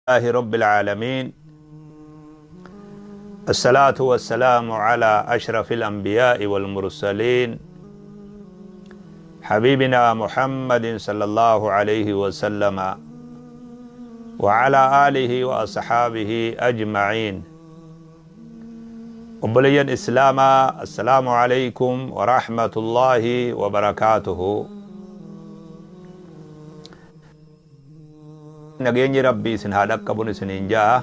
لله رب العالمين، الصلاة والسلام على أشرف الأنبياء والمرسلين، حبيبنا محمد صلى الله عليه وسلم وعلى آله وأصحابه أجمعين. Obboleeyyan Islaamaa, assalaamu alaykum wa rahmatullaahi wa barakaatuhu. Nageenyi Rabbii isin haa dhaqqabun isiniin ja'a.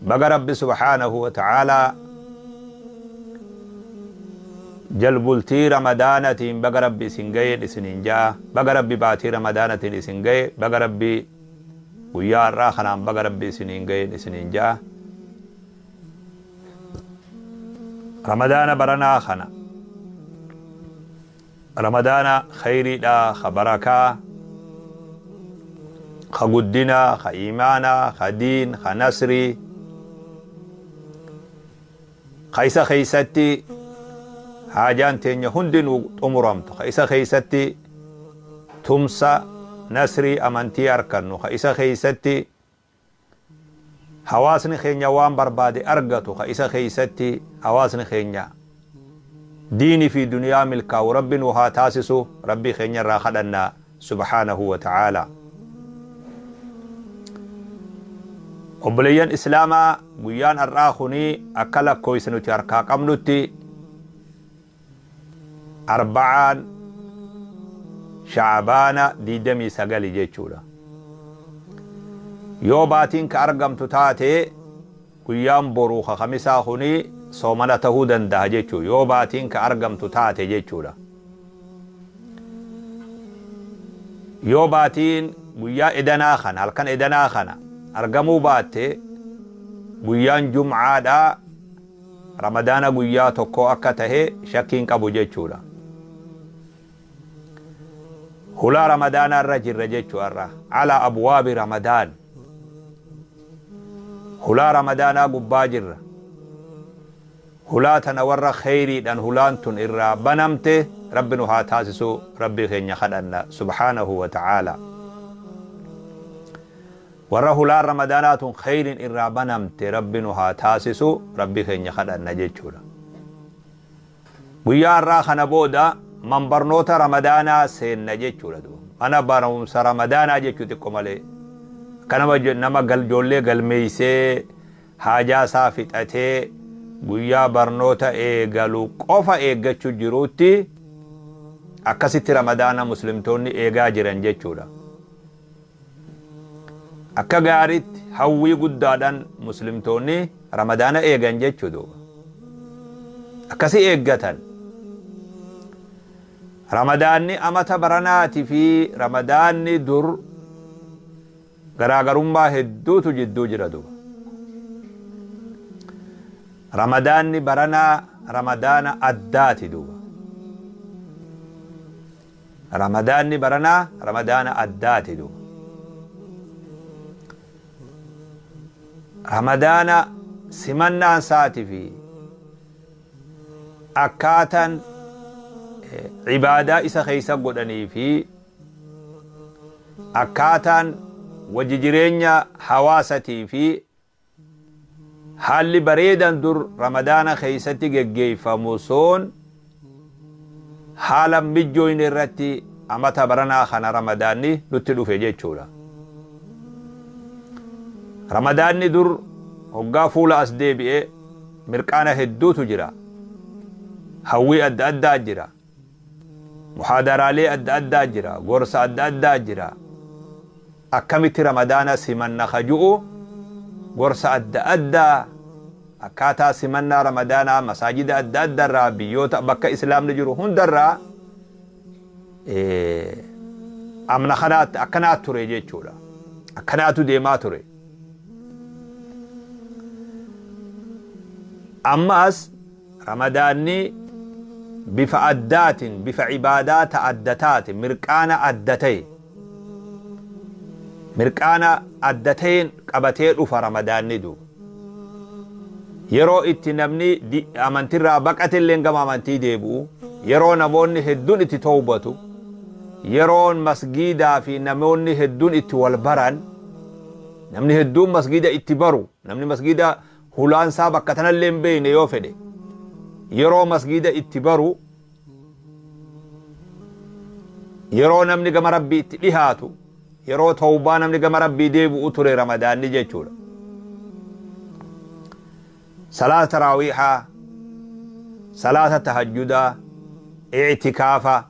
Baga Rabbi subhaanahu wa ta'aalaa jalbultii Ramadaanatiin baga Rabbi isin ga'een isiniin ja'a. Baga Rabbi baatii Ramadaanatiin isin ga'e, baga Rabbi guyyaa har'aa kanaan baga Rabbi isiniin ga'een isiniin ja'a. Ramadaana baranaa kana Ramadaana khayriidha, ka barakaa, ka guddinaa, ka iimaanaa, ka diin, ka nasrii, ka isa keeysatti haajaan teenya hundinuu xumuramtu, ka isa keeysatti tumsa nasrii amantii arkannu, ka isa keeysatti hawaasni keenya waan barbaade argatu, ka isa keeysatti hawaasni keenya diini fi duniyaa milkaa'u Rabbi nu haa taasisu. Rabbii keenya irraa kadhanna subhaanahu wa ta'aala. Obboleeyyan Islaamaa, guyyaan har'aa kuni akka lakkoofsa nuti harkaa qabnutti Arba'aan Sha'abaana 29 jechuudha. Yoo baatiin ka argamtu taate, guyyaan boruu ka Kamisaa kuni soomana tahuu danda'a jechuudha. Yoo baatiin ka argamtu taate jechuudha. Yoo baatiin guyyaa edanaa kana, halkan edanaa kana argamuu baatte, guyyaan Jum'aadhaa Ramadaana guyyaa tokko akka tahe shakkiin qabu jechuudha. Hulaa Ramadaanaa irra jirra jechuu har'a. Alaa abwaabi Ramadaan. Hulaa Ramadaanaa gubbaa jirra. Hulaa tana warra kheyriidhaan hulaan tun irraa banamte Rabbi nu haa taasisu, Rabbii keenya kadhanna subhaanahu wa ta'aala. Warra hulaan Ramadaanaa tun kheyriin irraa banamte Rabbi nu haa taasisu, Rabbii keenya kadhanna jechuudha. Guyyaa har'aa kana booda manbarnoota Ramadaanaa seenna jechuudha. Mana barumsa Ramadaanaa jechuu xiqqo malee. Akka nama ijoollee galmeeysee haajaa isaa fixatee guyyaa barnoota eegalu qofa eeggachuu jiruutti, akkasitti Ramadaana muslimtoonni eegaa jiran jechuudha. Akka gaariitti hawwii guddaadhaan muslimtoonni Ramadaana eegan jechuudha. Akkasi eeggatan. Ramadaanni amata baranaati fi Ramadaanni dur garaagarummaa hedduutu jidduu jira duuba. Ramadaanni baranaa Ramadaana addaati duuba. Ramadaanni baranaa Ramadaana addaati duuba. Ramadaana simannaan isaati fi akkaataan ibaadaa isa keessa godhanii fi akkaataan wajji jireenya hawaasatii fi haalli bareedan dur Ramadaana keessatti geggeeffamu sun haala mijjooyne irratti amata baranaa kana Ramadaanni nutti dhufe jechuudha. Ramadaanni dur hoggaa fuula as deebi'e mirqaana hedduutu jira. Hawwii adda addaa jira. Muhaadaraalee adda addaa jira. Gorsa adda addaa jira. Akkamitti Ramadaana simanna ka ju'u gorsa adda addaa, akkaataa simannaa Ramadaanaa masaajida adda addaarraa, biyyoota bakka Islaamni jiru hundarraa amna kanaatti akkanaa ture jechuudha. Akkanaatu deemaa ture. Ammas Ramadaanni bifa addaatiin, bifa ibaadaa ta adda taate, mirqaana adda ta'e, mirqaana adda ta'een qabatee dhufa Ramadaanni duuba. Yeroo itti namni amantirraa baqate illee gama amantii deebi'u, yeroo namoonni hedduun itti tawbatu, yeroon masgiidaa fi namoonni hedduun itti wal baran, Namni hedduun masgiida itti baru, namni masgiida hulaansaa bakka tanallee hin beekne yoo fedhe, yeroo masgiida itti baru, yeroo namni gama Rabbii itti dhihaatu, yeroo tawbaa namni gama Rabbii deebi'u ture Ramadaanni jechuudha. Salaata taraawiihaa, salaata tahajjudaa, i'tikaafa,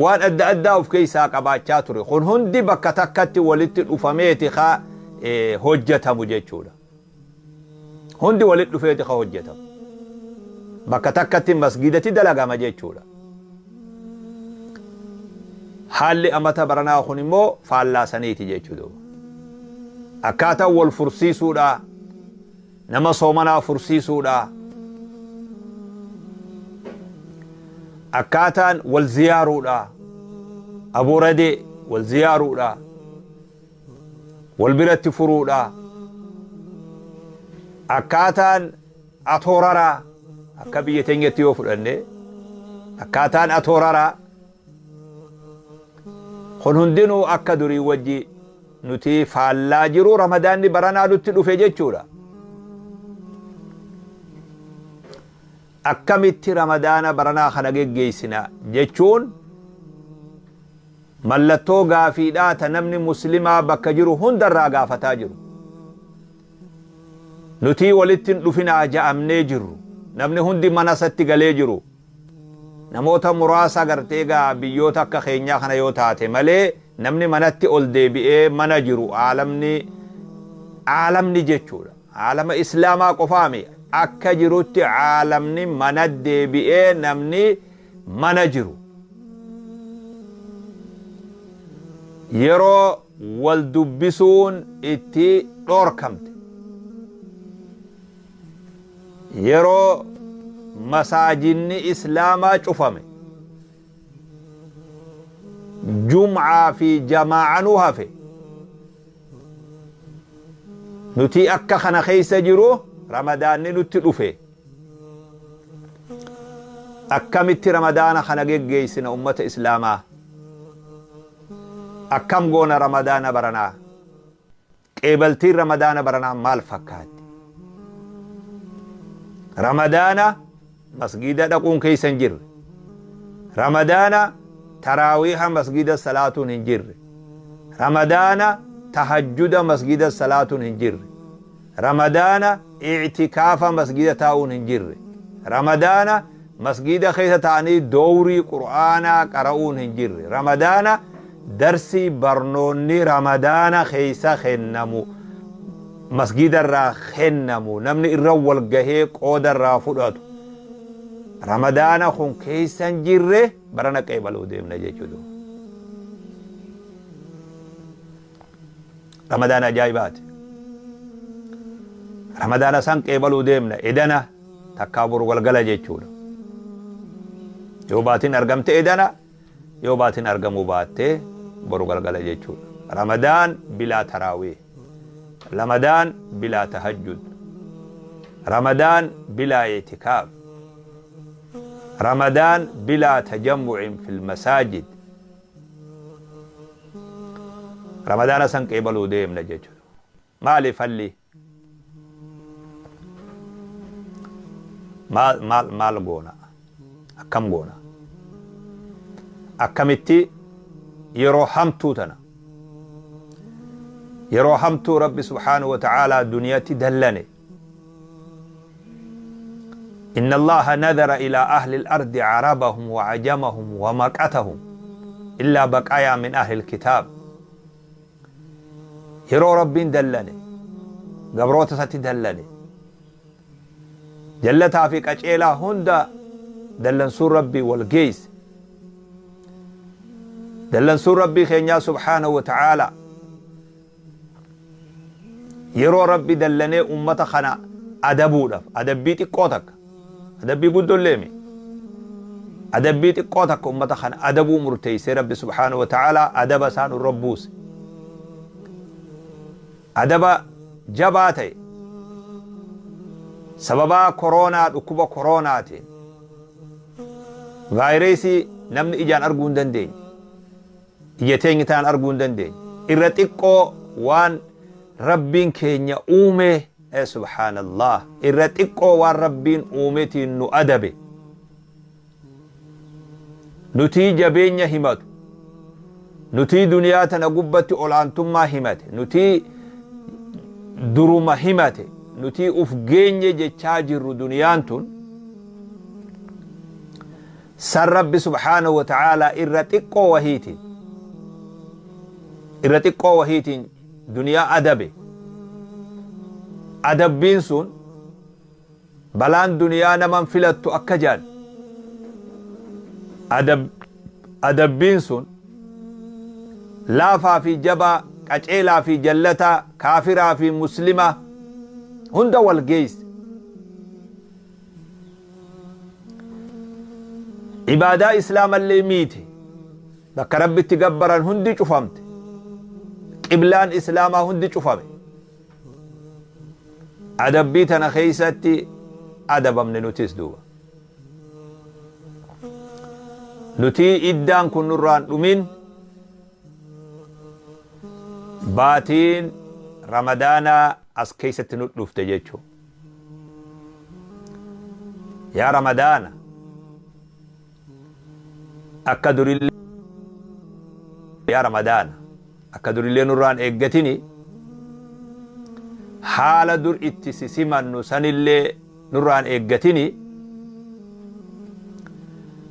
waan adda addaa of keessaa qabaachaa ture. Kun hundi bakka takkatti walitti dhufameeti ka hojjetamu jechuudha. Hundi walitti dhufeeti ka hojjetamu. Bakka takkatti masgidatti dalagama jechuudha. Haalli amata baranaa kun immoo faallaa saniiti jechuudha. Akkaataan wal fursiisuudha. Nama soomanaa fursiisuudha. Akkaataan wal ziyaaruudha. Abooradee wal ziyaaruudha. Wal biratti furuudha. Akkaataan atooraraa akka biyya teenyatti yoo fudhanne, akkaataan atooraraa kun hundinuu akka durii wajji nuti faallaa jiru Ramadaanni baranaa nutti dhufe jechuudha. Akkamitti Ramadaana baranaa kana geggeessina jechuun mallattoo gaafiidhaa ta namni muslimaa bakka jiru hundarraa gaafataa jiru. Nutii walitti hin dhufinaa ja'amnee jirru. Namni hundi mana isatti galee jiru. Namoota muraasa gartee egaa biyyoota akka keenyaa kana yoo taate malee, namni manatti ol deebi'ee mana jiru aalamni aalamni jechuudha. Aalama Islaamaa qofaami, akka jirutti aalamni mana deebi'ee namni mana jiru. Yeroo wal dubbisuun itti dhoorkamte. Yeroo masaajinni Islaamaa cufame. Jum'aa fi jamaa'anuu hafe. Nuti akka kana keessa jiru Ramadaanni nutti dhufe. Akkamitti Ramadaana kana geggeessina, ummata Islaamaa? Akkam goona Ramadaana baranaa? Qeebaltiin Ramadaana baranaa maal fakkaatti? Ramadaana masgiida dhaquun keessa hin jirre. Ramadaana taraawiiha masgiida salaatuun hin jirre. Ramadaana tahajjuda masgiida salaatuun hin jirre. Ramadaana i'tikaafa masgiida taa'uun hin jirre. Ramadaana masgiida keessa ta'anii dowrii Qur'aanaa qara'uun hin jirre. Ramadaana darsii barnoonni Ramadaana keessa kennamu, masgiida irraa kennamu, namni irra wal gahee qooda irraa fudhatu. Ramadaana kun keessa hin jirre barana qeebaluu deemna jechuudha. Ramadaana ajaa'ibaati. Ramadaana san qeebaluu deemna edana takkaa boru galgala jechuudha. Yoo baatiin argamte edana, yoo baatiin argamuu baatte boru galgala jechuudha. Ramadaan bilaa taraawii. Ramadaan bilaa tahajjud. Ramadaan bilaa i'tikaaf. Ramadaan bilaa tajammu'in fil masaajid. Ramadaana san qeebaluu deemna jechuudha. Maali falli? Maal maal maal goona? Akkam goona? Akkamitti yeroo hamtuu tana, yeroo hamtuu Rabbi subhaanahu wa ta'aalaa duniyatti dallane, Inna Allaha nadhara ilaa ahli al-ardi arabahum wa ajamahum wa maqatahum illaa baqaayaa min ahli al-kitaab. Yeroo Rabbiin dallane, gabroota isatti dallane, jallataa fi qaceelaa hunda dallansuun Rabbii wal geesse. Dallansuun Rabbii keenyaa subhaanahu wa ta'aalaa yeroo Rabbi dallanee ummata kana adabuudhaaf adabbii xiqqoo takka, adabbii guddollee mi, adabbii xiqqoo takka ummata kana adabuu murteessee, Rabbi subhaanahu wa ta'aalaa adaba isaan irra buuse, adaba jabaa ta'e, sababaa koroonaa, dhukkuba koroonaatiin, vaayirasii namni ijaan arguu hin dandeenye, ija teenya tanaan arguu hin dandeenye. Irra xiqqoo waan Rabbiin keenya uume, subhaanallah, irra xiqqoo waan Rabbiin uumetiin nu adabe. Nutii jabeenya himatu, nutii duniyaa tana gubbatti ol'aantummaa himate, nutii duruma himate, nutii uf geenye jechaa jirru, duniyaan tun san Rabbi subhaanahu wa ta'aalaa irra xiqqoo wahiitiin duniyaa adabe. Adabbiin sun, balaan duniyaa naman filattu akka jedhan, adabbiin sun laafaa fi jabaa, qaceelaa fi jallataa, kaafiraa fi muslima hunda wal geeyse. Ibaadaa Islaamallee miite. Bakka Rabbitti gabbaran hundi cufamte, qiblaan Islaamaa hundi cufame. Adabbii tana keeysatti adabamne nutis. Duuba nutii iddaan kun nurraan dhumin, baatiin Ramadaanaa as keeysatti nu dhufte jechuu. Yaa Ramadaana, akka durillee, yaa Ramadaana, akka durillee nurraan eeggatini, haala dur itti sisimannu sanillee nurraan eeggatini,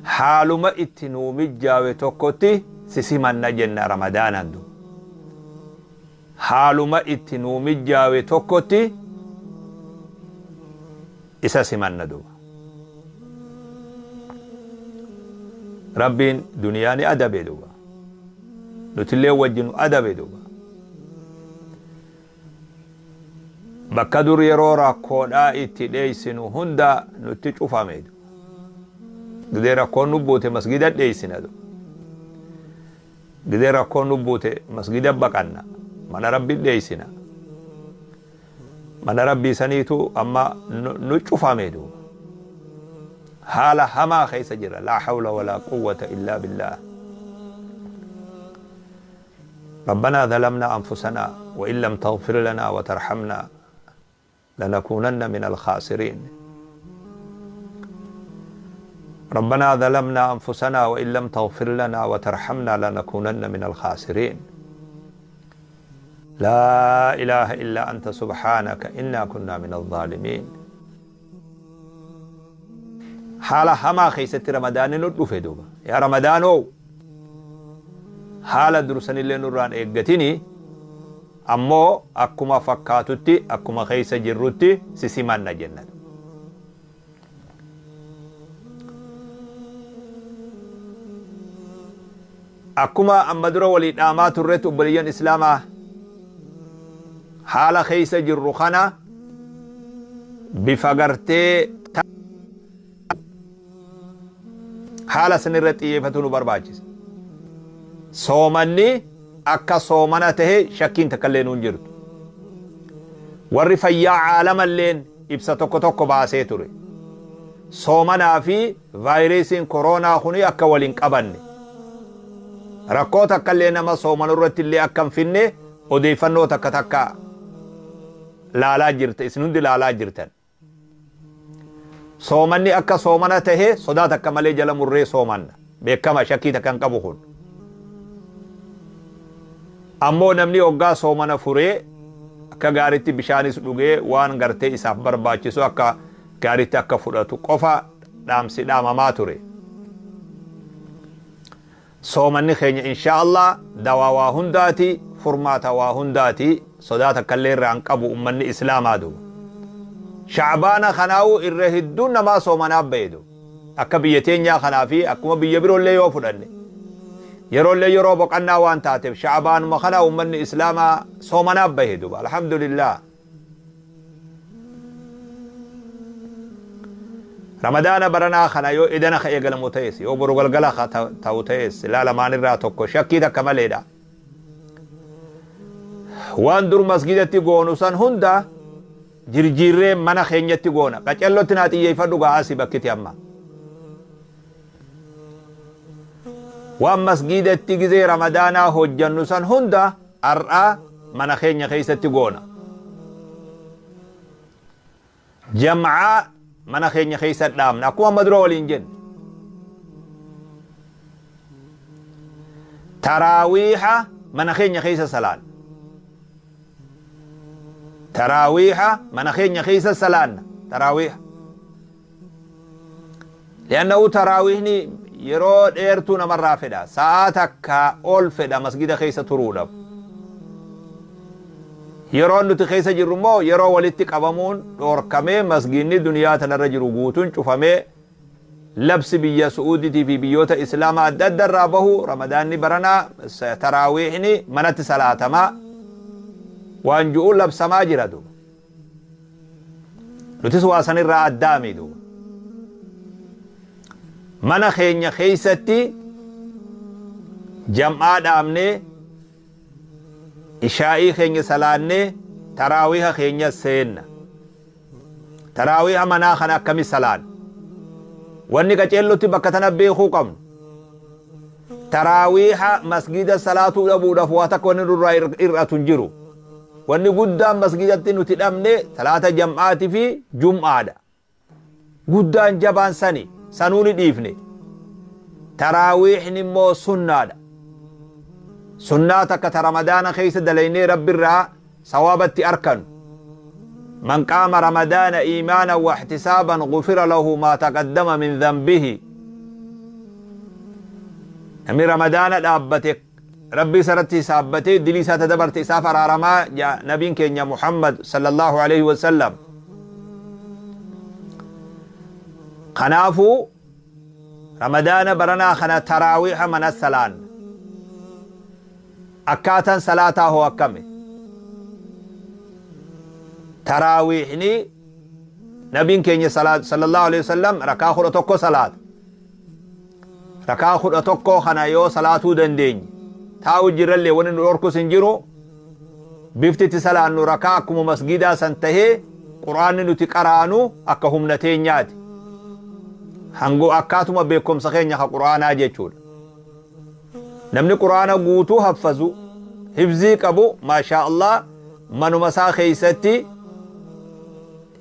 haaluma itti nuu mijjaawe tokkotti sisimanna jenna. Ramadaanaan du haaluma itti nuu mijjaawe tokkotti isa simanna. Duba Rabbiin duniyaa ni adabe, duba nutillee wajji nu adabe. Duba bakka dur yeroo rakkoodhaa itti dheeysinu hunda nutti cufame. Gidee rakkoon nu buute masgida dheeysina, gidee rakkoon nu buute masgida baqanna, mana Rabbi dheeysina. Mana Rabbii saniitu amma nu cufame. Duuba haala hamaa keessa jira. Laa hawla walaa quwwata illaa billaah. ربنا ظلمنا أنفسنا وإن لم تغفر لنا وترحمنا لنكونن من الخاسرين. ربنا ظلمنا أنفسنا وإن لم تغفر لنا وترحمنا لنكونن من الخاسرين. لا إله إلا أنت سبحانك إنا كنا من الظالمين. Haala hamaa keessatti Ramadaanni nu dhufe. Duuba yaa Ramadaanoo, haala dursanillee nurraan eeggatini, ammoo akkuma fakkaatutti, akkuma keessa jirrutti sisimanna jenna. Akkuma amma dura walii dhaamaa turretti, obboleeyyan Islaamaa, haala keessa jirru kana bifa gartee haala sanirra xiyyeeffatu nu barbaachisa. Soomanni akka soomana tahe shakkiin takkallee nuun jirtu. Warri fayyaa caalamalleen ibsa tokko tokko baasee ture. Soomanaa fi vaayirasiin koronaa kuni akka waliin qabanne, rakkoo takkallee nama soomanu irratti illee akka hin finne odeeffannoo takka takka laalaa jirta, isin hundi laalaa jirtan. Soomanni akka soomana tahe sodaa takka malee jala murree soomanna, beekama, shakkii takka hin qabu kun. Ammoo namni hoggaa soomana furee akka gaaritti bishaanis dhugee, waan gartee isaaf barbaachisu akka gaaritti akka fudhatu qofa dhaamsi dhaamamaa ture. Soomanni keenya insha Allah dawaa waa hundaati, furmaata waa hundaati, sodaa takkallee irraa hin qabu ummanni Islaamaa. Duuba Shacbaana kanaawu irra hedduun namaa soomanaaf baheedu. Akka biyya teenyaa kanaa fi akkuma biyya biroollee yoo fudhanne, yeroollee yeroo boqannaa waan taateef, Shacbaanuma kana ummanni Islaamaa soomanaaf bahe. Duuba alhamdulillah, Ramadaana baranaa kana yoo edana ka eegalamu ta'es, yoo boru galgala ta'u ta'es, silaa lamaan irraa tokko, shakkii takka maleedha. Waan dur masgidatti goonu san hunda jirjiirree mana keenyatti goona. Qacellotti naa xiyyeeffadhu gaa'asi bakkiti amma. Waan masgidatti gizee Ramadaanaa hojjannu san hunda Har'aa mana keenya keessatti goona. Jam'aa mana keenya keessa dhaabna. Akkuma amma dura waliin jenne. Taraawiiha mana keenya keessa salaanna. Taraawiiha mana keenya keessa salaanna. Taraawiiha. Li'annahu taraawiihni yeroo dheertuu namarraa fedha. Sa'aa takkaa ol fedha masgida keessa turuudhaaf. Yeroon nuti keessa jirru immoo yeroo walitti qabamuun dhoorkamee, masgiidni duniyaa tanarra jiru guutuun cufamee, labsi biyya Su'uudiitii fi biyyoota Islaamaa adda adda irraa bahu, Ramadaanni baranaa taraawiihni manatti salaatamaa waan ju'u labsamaa jira duuba. Nutis waa sanirraa addaami duuba. Mana keenya keessatti jam'aa dhaabnee, ishaa'ii keenya salaannee, taraawiiha keenya seenna. Taraawiiha manaa kana akkami salaanna? Wanni qaceellotti bakka tana beekuu qabnu, taraawiiha masgida salaatuu dhabuudhaaf waa takka wanni nurraa hir'atu hin jiru. Wanni guddaan masgidatti nuti dhabne salaata jam'aati fi jum'aadha. Guddaan jabaan sani, sanuu ni dhiifne. Taraawiihni immoo sunnaadha. Sunnaa takka ta Ramadaana keessa dalaynee Rabbirraa sawaabatti arkanu. Man qaama Ramadaana iimaanan wa ihtisaaban gufira lahu maa taqaddama min dhanbihi. Namni Ramadaana dhaabbate Rabbi isa irratti hisaabbatee dilii isaa ta dabarte isaaf araaramaa ja nabiin keenya Muhammad sallallahu alaihi wasallam. Kanaafuu Ramadaana baranaa kana taraawiiha mana salaanna. Akkaataan salaataa hoo akkami? Taraawiihni nabiin keenya sallallahu alaihi wasallam rakaa 11 salaata. Rakaa 11 kana yoo salaatuu dandeenye, taa'u jirrallee wanni nu dhorkus hin jiru. Bifti itti salaannu rakaa akkuma masgiidaa san tahee, Qur'aanni nuti qaraanu akka humna teenyaati. Hangu akkaatuma beekumsa keenya ka Qur'aanaa jechuudha. Namni Qur'aana guutuu haffazu, hifzii qabu, maashaa Allah, manuma isaa keessatti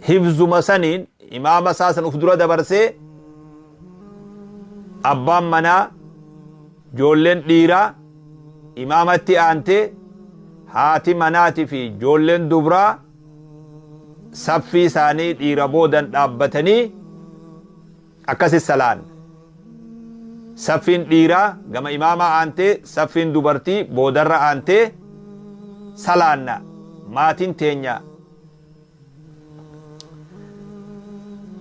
hifzuma saniin imaama isaa san uf dura dabarsee, abbaan manaa, joolleen dhiiraa imaamatti aantee, haati manaati fi joolleen dubraa saffii isaanii dhiira boodan dhaabbatanii akkasi salaanna. Saffiin dhiiraa gama imaamaa aantee, saffiin dubartii boodarra aantee salaanna. Maatiin teenya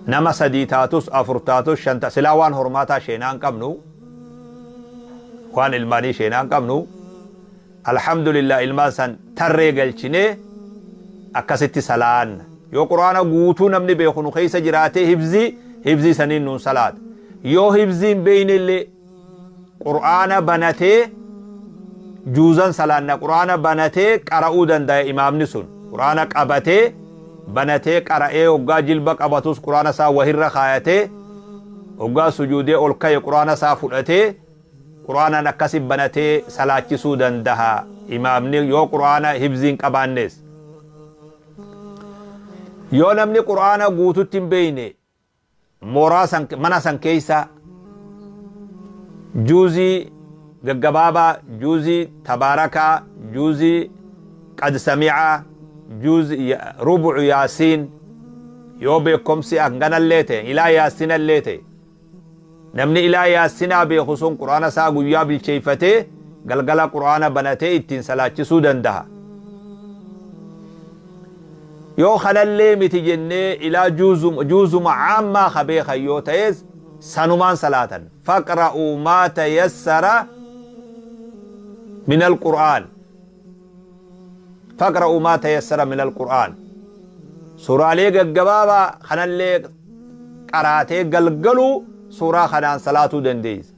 nama sadii taatus, afur taatus, shan ta silaa waan hormaataa sheenaa hin qabnu, waan ilmaanii sheenaa hin qabnu. Alhamdulillah, ilmaan san tarree galchinee akkasitti salaanna. Yoo Qur'aana guutuu namni beeku nu keessa jiraatee, hifzii saniin nuun salaata. Yoo hifzii hin beekne illee Qur'aana banatee juuzan salaanna. Qur'aana banatee qara'uu danda'a imaamni sun. Qur'aana qabatee banatee qara'ee, hoggaa jilba qabatus Qur'aana isaa wahirra kaayatee, hoggaa sujuudee ol ka'e Qur'aana isaa fudhatee, Qur'aanaan akkasi banatee salaachisuu danda'a imaamni, yoo Qur'aana hifzii hin qabaannes. Yoo namni Qur'aana guututti hin beekne, mooraa san, mana san keessa juuzii gaggabaabaa, juuzii Tabaarakaa, juuzii Qad Samicaa, juuzii rubucu Yaasiin, yoo beekomsi hanganallee ta'e, ilaa Yaasinallee ta'e, namni ilaa Yaasinaa beeku sun Qur'aana isaa guyyaa bilcheeffatee galgala Qur'aana banatee ittiin salaachisuu danda'a. Yoo kanallee miti jennee, ilaa juuzuma caammaa ka beekan yoo ta'es sanumaan salaatan. Faqra'uu maa tayassara min alqur'aan. Faqra'uu maa tayassara min alqur'aan. Suuraalee gaggabaabaa kanallee qaraatee galgaluu suuraa kanaan salaatuu dandeessa.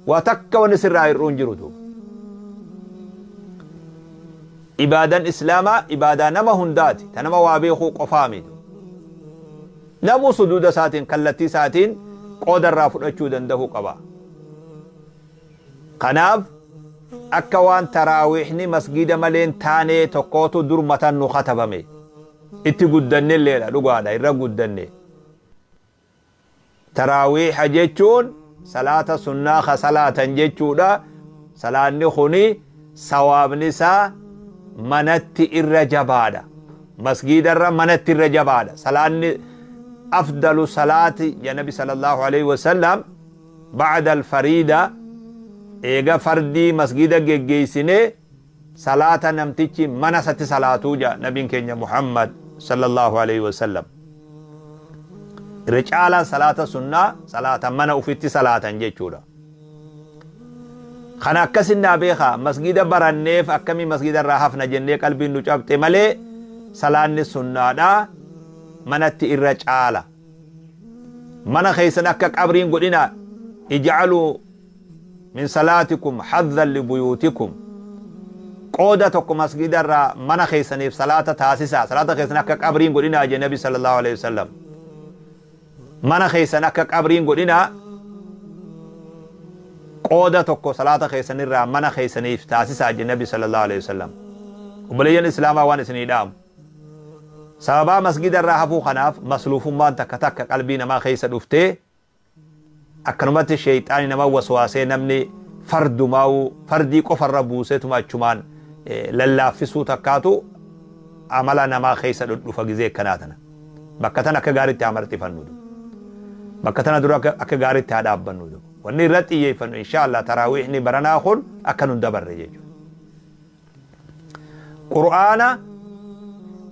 Waa takka wanni sirraa hir'uu hin jiru duuba. Ibaadan Islaamaa ibaadaa nama hundaati. Ta nama waa beekuu qofaa miti. Namuu suduuda isaatiin, kallattii isaatiin qooda irraa fudhachuu danda'uu qaba. Kanaaf Akka waan taraawiixni masgiida maleen taanee tokkootu dur matan nu katabame. Itti guddannelleedha, dhugaadha, irra guddanne. Taraawiixa jechuun salaata sunnaa ka salaatan jechuudha. Salaanni kuni sawaabni isaa manatti irra jabaadha. Masgiidarra manatti irra jabaadha. Salaanni afdalu salaati ya Nabi sallallahu alaihi wasallam ba'da al-fariida, eega fardii masgiida geggeessine, salaata namtichi mana isatti salaatuu ja nabiin keenya Muhammad sallallahu alaihi wasallam. Irra caalaan salaata sunnaa salaata mana ufitti salaatan jechuudha. Kana akkasin naa beekaa, masgiida baranneef akkamii masgiida irraa hafna jennee qalbiin nu cabxe malee, salaanni sunnaadha manatti irra caala. Mana keessan akka qabriin godhina, ij'aluu min salaatikum hadhan libuyuutikum. Qooda tokko masgiida irraa mana keessaniif salaata taasisaa. Salaata keessan akka qabriin godhinaa jee Nabi sallallahu alaihi wasallam. Mana keessan akka qabriin godhinaa, qooda tokko salaata keessan irraa mana keessaniif taasisaa jee Nabi sallallahu alaihi wasallam. Obboleeyyan Islaamaa, waan isinii dhaamu, sababaa masgida irraa hafuu kanaaf masluufummaan takka takka qalbii namaa keessa dhuftee, akkanumatti sheeyxaani nama waswaasee, namni fardumaa'uu fardii qofarra buuseetuma achumaan lallaaffisuu takkaatu amala namaa keessa dhudhufa. Gizee akkanaa tana bakka tana akka gaariitti haa marxifannu, bakka tana dura akka gaariitti haa dhaabbannu. Wanni irratti xiyyeeffannu, insha Allah, taraawiihni baranaa kun akka nun dabarre jechuudha.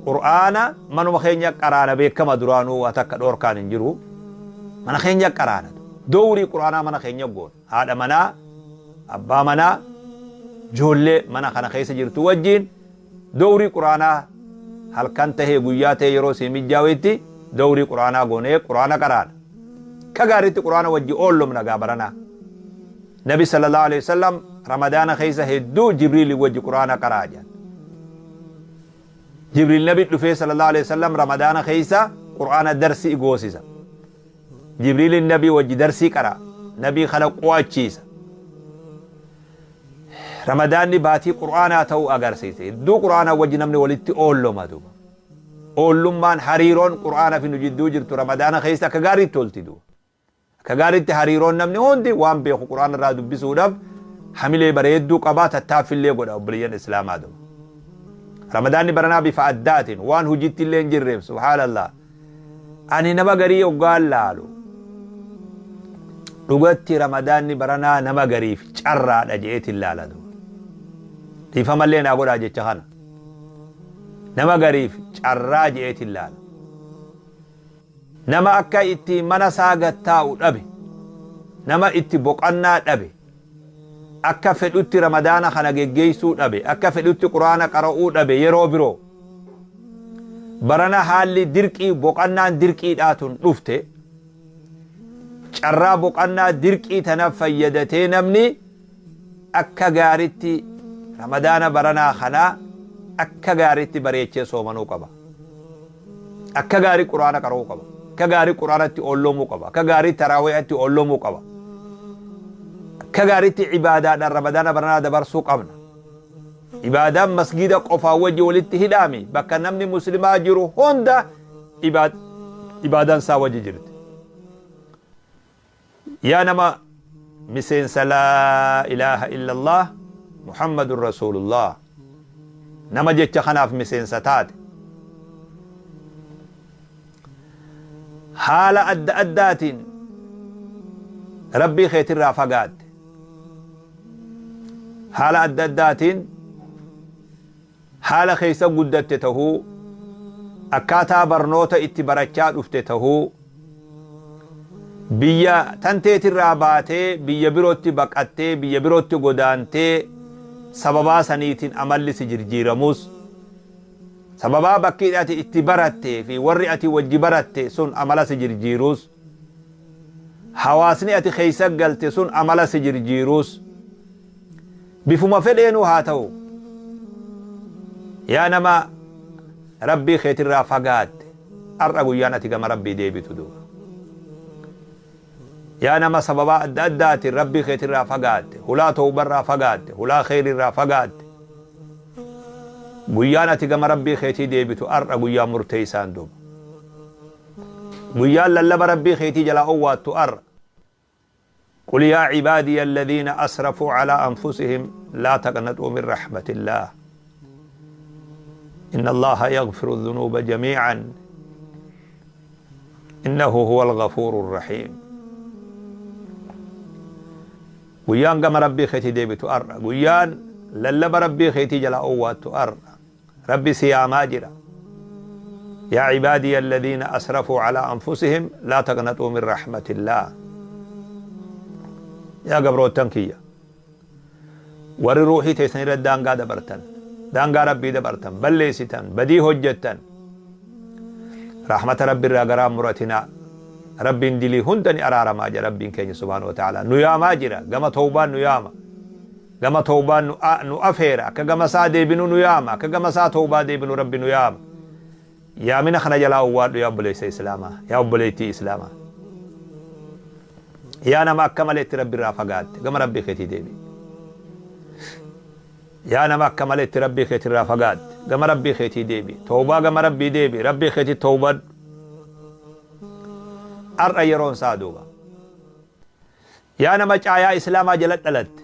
Qur'aana manuma keenya qaraana, beekama, duraanuu waa takka dhoorkaan hin jiru. Mana keenya qaraana, dowrii qur'aanaa mana keenya goona. Haadha manaa, abbaa manaa, ijoollee mana kana keessa jirtu wajjiin dowrii qur'aanaa, halkan tahee guyyaa tahee, yeroo sii mijjaawetti dowrii qur'aanaa goonee qur'aana qaraana. Ka gaariitti qur'aana wajji oollomna gaa baranaa. Nabi sallallahu alaihi wasallam Ramadaana keessa hedduu Jibriil wajji qur'aana qaraa jedhan. Jibriil Nabi dhufee sallallahu alaihi wasallam Ramadaana keessa qur'aana darsii goosisa. Jibriilin Nabii wajji darsii qara, Nabii kana qo'achiisa. Ramadaanni baatii qur'aanaa ta'uu agarsiise. Hedduu qur'aanaa wajji namni walitti oolloma duuba. Oollummaan, hariiroon qur'aana fi nu jidduu jirtu Ramadaana keessa akka gaariitti tolti duuba. Akka gaariitti hariiroon, namni hundi waan beeku qur'aana irraa dubbisuudhaaf hamilee bareedduu qabaa, tattaaffillee godha. Obboleeyyan Islaamaa, duuba Ramadaanni baranaa bifa addaatiin waan hojiitti illee hin jirreef, subhaanallah, ani nama garii hoggaan laalu, dhugatti Ramadaanni baranaa nama gariif carraadha je'eetiin laala duuba. Dhiifamallee naa godhaa jecha kana. Nama gariif carraa je'eetiin laala. Nama akka itti mana isaa gattaa'u dhabe, nama itti boqannaa dhabe, akka fedhutti Ramadaana kana geggeessuu dhabe, akka fedhutti quraana qara'uu dhabe yeroo biroo. Barana haalli dirqii, boqannaan dirqiidhaatun dhufte. Carraa boqannaa dirqii tana fayyadatee namni akka gaaritti Ramadaana baranaa kanaa akka gaariitti bareechee soomanuu qaba. Akka gaarii quraana qara'uu qaba. Akka gaarii quraanatti oolloomuu qaba. Akka gaarii taraawiitti oolloomuu qaba. Akka gaariitti ibaadaadhaan Ramadaana baranaa dabarsuu qabna. Ibaadaan masgida qofaa wajji walitti hidhaami, bakka namni muslimaa jiru hunda ibaadaan isaa wajji jirti. Yaa nama miseensa laa ilaaha illallah Muhammadun Rasuulullah, nama jecha kanaaf miseensa taate, haala adda addaatiin Rabbii keetirraa fagaatte, haala adda addaatiin, haala keessa guddatte tahuu, akkaataa barnoota itti barachaa dhufte tahuu, biyya tanteetirraa baatee biyya birootti baqattee, biyya birootti godaantee, sababaa saniitiin amalli si jirjiiramus, sababaa bakki ati itti barattee fi warri ati wajji baratte sun amala si jirjiirus, hawaasni ati keessa galte sun amala si jirjiirus, bifuma fedheenuu haa ta'u, yaa nama Rabbii keetirraa fagaatte, har'a guyyaan ati gama Rabbii deebitu duuba. Yaa nama sababaa adda addaatiin Rabbii keetirraa fagaatte, hulaa tawbarraa fagaatte, hulaa kheyrirraa fagaatte, guyyaan ati gama Rabbii keetii deebitu ar'a guyyaa murteeysaan duuba. Guyyaan lallaba Rabbii keetii jalaa owwaattu ar'a. Qul yaa cibaadiya alladhiina asrafuu alaa anfusihim laa taqnaxuu min rahmatillaah. Inna Allaaha yaghfiru dhunuuba jamii'an innahu huwal ghafuuru rahiim. Guyyaan gama Rabbii keetii deebitu ar'a. Guyyaan lallaba Rabbii keetii jalaa owwaattu ar'a. Rabbi si yaamaa jira. Yaa cibaadiya alladhiina asrafuu alaa anfusihim laa taqnaxuu min rahmatillaah. Yaa gabroottan kiyya, warri ruuhii teessan irra daangaa dabartan, daangaa Rabbii dabartan, balleessitan, badii hojjettan, rahmata Rabbi irraa garaa muratinaa. Rabbiin dilii hunda ni araaramaa jira. Rabbiin keenya subhaanahu wa ta'ala nu yaamaa jira. Gama tawbaan nu yaama, gama tawbaan nu afeera, akka gama isaa deebinu nu yaama, akka gama isaa tawbaa deebinu Rabbi nu yaama. Yaamina kana jalaa owwaadhu, yaa obboleessa Islaamaa, yaa obboleettii Islaamaa. Yaa nama akka malee itti Rabbi irraa fagaatte, gama Rabbii keetii deebi. Yaa nama akka malee itti Rabbii keetii irraa fagaatte, gama Rabbii keetii deebi. Tawbaa gama Rabbii deebi, Rabbii keetii tawbadhu. Har'a yeroon isaa duuba. Yaa nama caayaa Islaamaa jala dhalatte,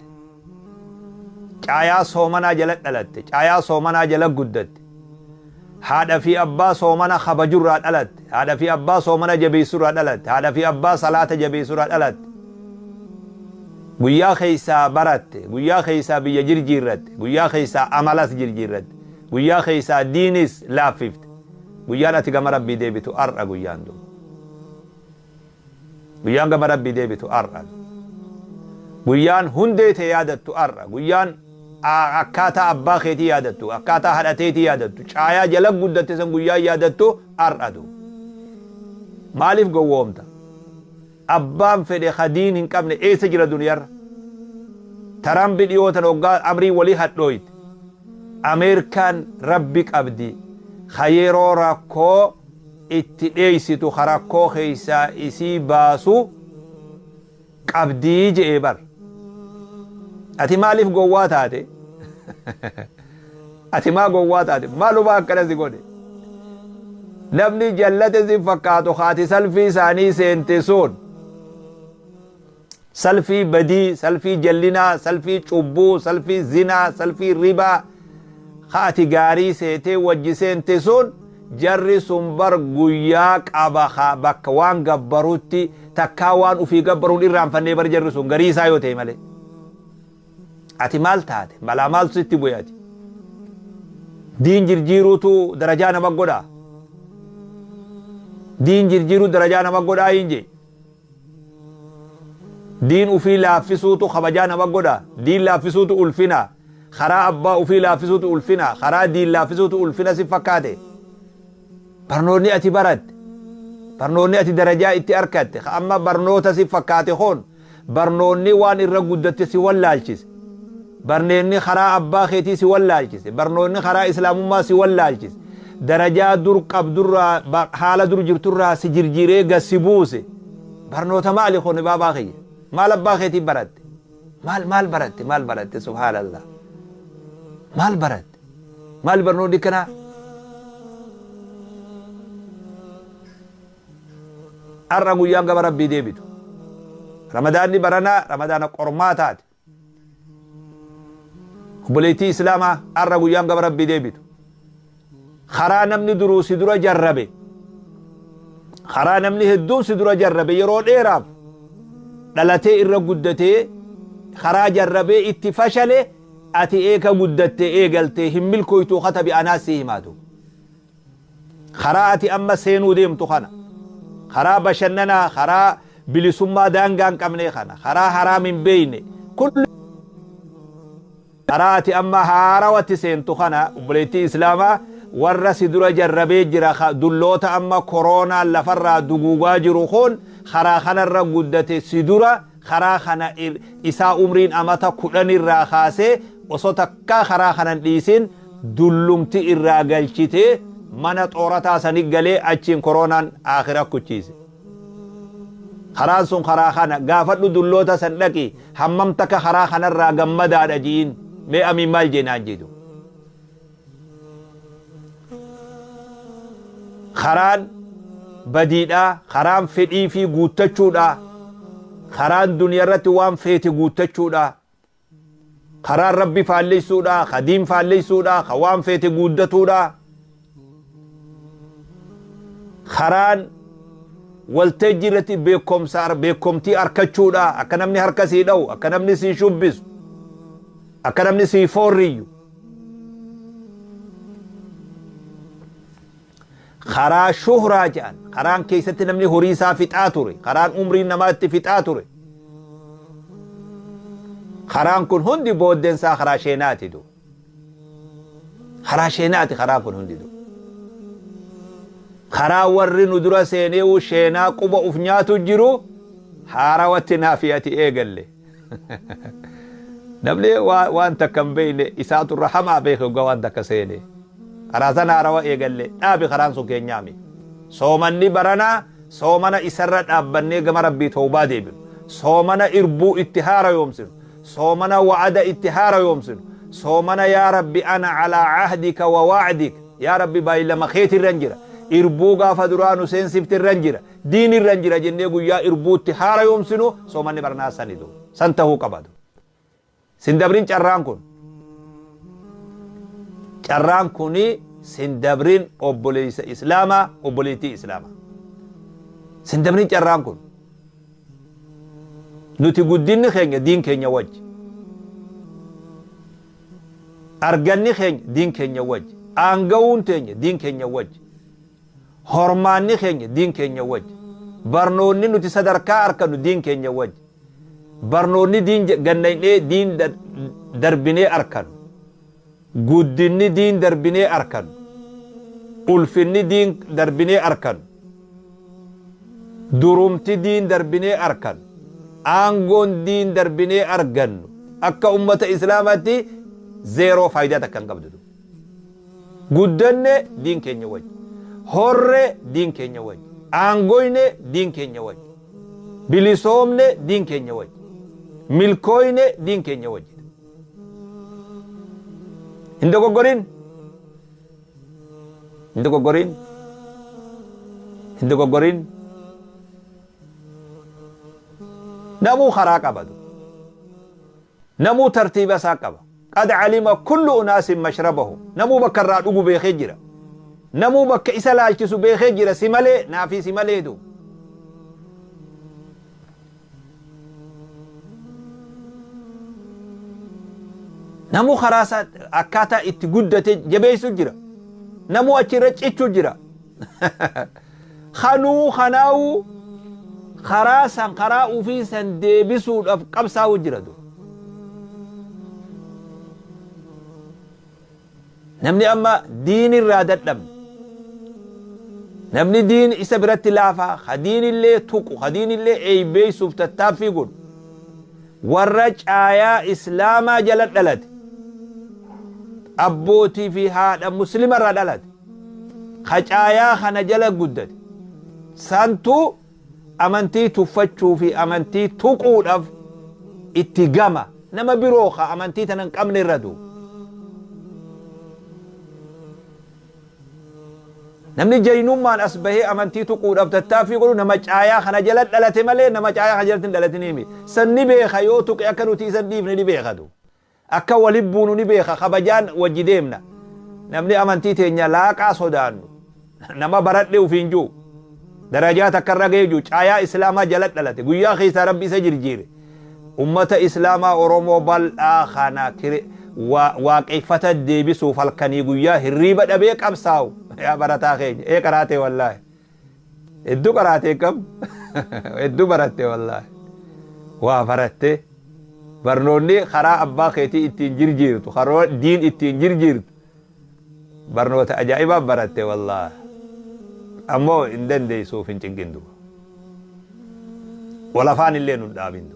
caayaa soomanaa jala dhalatte, caayaa soomanaa jala guddatte, haadha fi abbaa soomana kabajurraa dhalatte, haadha fi abbaa soomana jabeessurraa dhalatte, haadha fi abbaa salaata jabeessurraa dhalatte, guyyaa keessaa baratte, guyyaa keessaa biyya jirjiirratte, guyyaa keessaa amalas jirjiirratte, guyyaa keessaa diinis laaffifte, guyyaan ati gama Rabbii deebitu har'a guyyaan duuba. Guyyaan gama Rabbii deebitu har'a. Guyyaan hundee ta'e yaadattu har'a. Guyyaan akkaataa abbaa keetii yaadattu, akkaataa haadha teetii yaadattu, caayaa jala guddatte san guyyaan yaadattu har'a duuba. Maaliif gowwoomta? Abbaan fedhe hadiin hin qabne eessa jira duniyarra? Tarambi dhiyootan hoggaa amrii walii hadhooyte. Ameerikaan Rabbi qabdi, ka yeroo rakkoo itti dheeysitu, ka rakkoo keessaa isii baasu qabdii je'ee bar. Ati maaliif gowwaa taate? Ati maa gowwaa taate? Maaluma akkana si godhe? Namni jallate si fakkaatu haati salfii isaanii seente sun, salfii badii, salfii jallinaa, salfii cubbuu, salfii zinaa, salfii ribaa, haati gaarii seetee wajji seente sun, jarri sun bar guyyaa qaba bakka waan gabbarutti takkaa waan ufii gabbaruun irraanfannee bar, jarri sun garii isaa yoo ta'e malee. Ati maal taate? Balaa maaltu sitti bu'e ati? Diin jirjiiruutu darajaa nama godhaa? Diin jirjiiruu darajaa nama godhaa hin jee? Diin ufii laaffisuutu kabajaa nama godhaa? Diin laaffisuutu ulfina? Karaa abbaa ufii laaffisuutu ulfina? Karaa diin laaffisuutu ulfina si fakkaate? Barnoonni ati baratte, barnoonni ati darajaa itti argatte, amma barnoota si fakkaate kun, barnoonni waan irra guddatte si wallaalchise. Barnoonni karaa abbaa keetii si wallaalchise. Barnoonni karaa Islaamummaa si wallaalchise. Darajaa dur qabdurraa, haala dur jirturraa si jirjiiree gad si buuse. Barnoota maali kun, baabaa kiyya? Maal abbaa keetii baratte? Maal maal baratte? Maal baratte? Subhaanallah. Maal baratte? Maal barnoonni kanaa? Har'a guyyaan gama Rabbii deebitu. Ramadaanni baranaa Ramadaana qormaataati. Obboleettii Islaamaa, har'a guyyaan gama Rabbii deebitu. Karaa namni duruu si dura jarrabe, karaa namni hedduun si dura jarrabe, yeroo dheeraaf dhalatee irra guddatee karaa jarrabee itti fashale, ati eeka guddatte eegaltee hin milkoytuu katabi anaa si himaatu. Karaa ati amma seenuu deemtu kana, karaa bashannanaa, karaa bilisummaa daangaa hin qabne kana, karaa haraam hin beeyne kullu, karaa ati amma haarawatti seentu kana, obboleettii Islaamaa, warra si dura jarrabee jira. Dulloota amma koroonaan lafarraa duguugaa jiru kun karaa kanarra guddate. Si dura karaa kana isaa umriin amata 10 irraa kaasee osoo takkaa karaa kanan dhiisin dullumti irraa galchitee mana xoorataa sani galee achiin koroonaan akira kuchiise. Karaan sun karaa kana gaafadhu dulloota san dhaqi hammam takka karaa kanarraa gammadaadha ji'iin mee amiin maal jeenaan jedhu. Karaan badiidhaa, karaan fedhii fi guuttachuudha, karaan duniyaa irratti waan feete guuttachuudha, karaan Rabbi faallessuudha, ka diin faallessuudha, ka waan feete guuddatuudha. Karaan waltajjii irratti beekumsa beekumtii arkachuudha, akka namni harka sii dha'u, akka namni sii shubbisu, akka namni sii foorriyyu. Karaa shuhraa jedhan, karaan keessatti namni horii isaa fixaa ture, karaan umrii namaa itti fixaa ture. Karaan kun hundi booddeen isaa karaa sheenaati du. Karaa sheenaati karaan kun hundi du. Karaa warri nu dura seenee sheenaa quba uf nyaatu jiru haarawatti naafi ati eegalle. Namni waan takka hin beekne isaatu irra hamaa beeke hoggaa waan takka seene. Karaa sana haarawa eegalle dhaabi, karaan sun keenyaami. Soomanni baranaa soomana isarra dhaabbannee gama Rabbii tawbaa deebinu. Soomana irbuu itti haara yoomsinu. Soomana wa'ada itti haara yoomsinu. Soomana yaa Rabbi ana alaa ahdika wa wa'dik. Yaa Rabbi baay'ilama keetirran jira. Irbuu gaafa duraa nu seensiftirran jira. Diinirran jira jennee guyyaa irbuutti haara yoomsinu soomanni baranaa sanidu. San tahuu qabadu. Sin dabrin carraan kun. Carraan kuni sin dabrin, obboleessa Islaamaa, obboleettii Islaamaa. Sin dabrin carraan kun. Nuti guddinni keenya diin keenya wajji. Arganni keenya diin keenya wajji. Aanga'uun teenya diin keenya wajji. Hormaanni keenya diin keenya wajji. Barnoonni nuti sadarkaa argannu diin keenya wajji. Barnoonni diin gannaynee diin darbinee argannu. Guddinni diin darbinee argannu. Ulfinni diin darbinee argannu. Durumti diin darbinee argannu. Aangoon diin darbinee argannu. Akka ummata Islaamaatti zero faayidaa takka hin qabdu. Guddanne diin keenya wajji. Horre diin keenya wajji. Aangoyne diin keenya wajji. Bilisoomne diin keenya wajji. Milkooyne diin keenya wajji. Hin dogoggorin. Hin dogoggorin. Hin dogoggorin. Namuu karaa qabadu. Namuu tartiiba isaa qaba. قد علم كل أناس مشربهم. Namuu bakka irraa dhugu beekee jira. Namuu bakka isa laalchisu beekee jira, si malee naafii si malee du. Namuu karaa isaa akkaataa itti guddate jabeessu jira. Namuu achirra cichu jira. Kanuu kanaa'uu karaa san karaa ufii san deebisuudhaaf qabsaa'u jira du. Namni amma diin irraa dadhabne. Namni diin isa biratti laafaa, ka diinillee tuqu, ka diinillee eeybeessuuf tattaaffii godhu. Warra caayaa Islaamaa jala dhalate. Abbootii fi haadha Muslima irraa dhalate. Ka caayaa kana jala guddate. Santu amantii tuffachuu fi amantii tuquudhaaf itti gama. Nama biroo ka amantii tana hin qabne irra du. Namni jaynummaan as bahee amantii tuquudhaaf tattaaffii godhu nama caayaa kana jala dhalate malee nama caayaa kana jalatti hin dhalatinii miti. San ni beeka, yoo tuqe akka nuti isa dhiifne ni beekatu. Akka wali buunu ni beeka, kabajaan wajji deemna. Namni amantii teenya laaqaa sodaannu. Nama baradhe ufiin jiru. Darajaa takka irra gahee jiru. Caayaa Islaamaa jala dhalate. Guyyaa keessaa Rabbi isa jirjiire. Ummata Islaamaa Oromoo bal'aa kana waaqeffata deebisuuf halkanii guyyaa hirriiba dhabee qabsaa'u. Yaa barataa keenya. Ee qaraatee wallaahi. Hedduu qaraatee kam? Hedduu baratte wallaahi. Waa baratte. Barnoonni karaa abbaa keetii ittiin jirjiirtu, karaa diin ittiin jirjiirtu. Barnoota ajaa'ibaa baratte wallaahi. Ammoo hin dandeessuuf hin cinqindu. Wal afaan illee nun dhaabindu.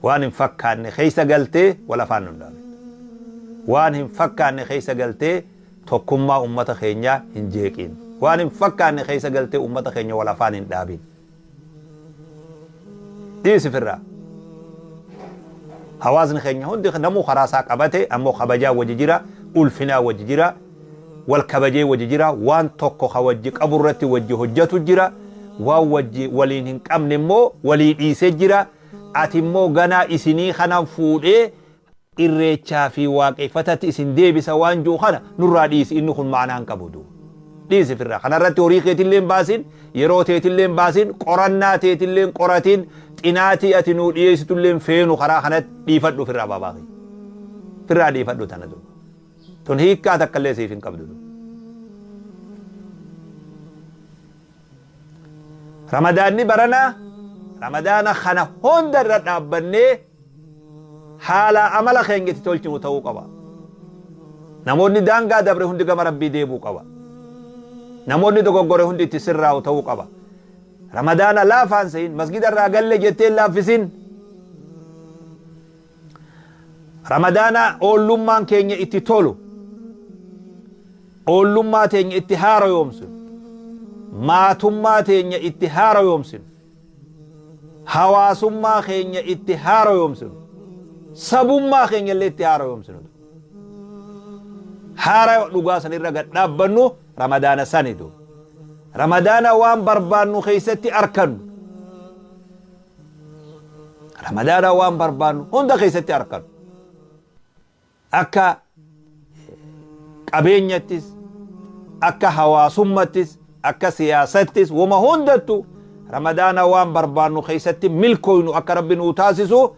Waan hin fakkaanne keessa galtee wal afaan nun dhaabindu. Waan hin fakkaanne keessa galtee tokkummaa ummata keenyaa hin jeeqin. Waan hin fakkaanne keessa galtee ummata keenya wal afaan hin dhaabin. Dhiisi firraa. Hawaasni keenya hundi namuu karaa isaa qabate, ammoo kabajaa wajji jira, ulfinaa wajji jira, wal kabajee wajji jira, waan tokko ka wajji qabu irratti wajji hojjatu jira, waan wajji waliin hin qabne immoo walii dhiisee jira. Ati immoo ganaa isinii kanan fuudhee irreechaa fi waaqeffatatti isin deebisa waan jiru kana nurraa dhiisi, inni kun ma'anaa hin qabu duuba. Dhiisi firraa. Kanarratti horii keetillee hin baasin, yeroo teetillee hin baasin, qorannaa teetillee hin qoratin, xinaatii ati nuu dhiyeessitullee hin feenu, karaa kanatti dhiifadhu firraa baabaa kiyya. Firraa dhiifadhu tana duuba. Tun hiikkaa takkallee siif hin qabdu duuba. Ramadaanni baranaa Ramadaana kana hunda irra dhaabbannee haala amala keenya itti tolchinu ta'uu qaba. Namoonni daangaa dabre hundi gama Rabbii deebi'uu qaba. Namoonni dogoggore hundi itti sirraa'u ta'uu qaba. Ramadaana laafaan sehin, masgida irraa galle jettee hin laaffisin. Ramadaana oollummaan keenya itti tolu, oollummaa teenya itti haarayoomsinu, maatummaa teenya itti haarayoomsinu, hawaasummaa keenya itti haarayoomsinu, sabummaa keenya illee itti haarayoomsinu. Haara dhugaa san irra gad dhaabbannu Ramadaana sani duuba. Ramadaana waan barbaannu keessatti arkannu. Ramadaana waan barbaannu hunda keessatti arkannu. Akka qabeenyattis, akka hawaasummattis, akka siyaasattis, wama hundattu Ramadaana waan barbaannu keessatti milkooynu akka Rabbi nuu taasisu,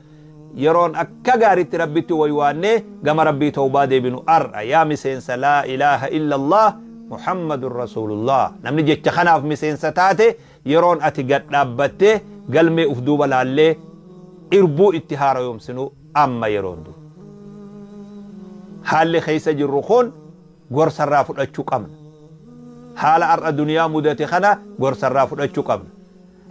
yeroon akka gaaritti Rabbitti waywaannee gama Rabbii tawbaa deebinu ar'a. Yaa miseensa laa ilaaha illallah Muhammadun Rasuulullah, namni jecha kanaaf miseensa taate, yeroon ati gad dhaabbattee galmee uf duuba laallee irbuu itti haarayoomsinu amma. Yeroon dur haalli keessa jirru kun gorsa irraa fudhachuu qabna. Haala ar'a duniyaa mudate kana gorsa irraa fudhachuu qabna.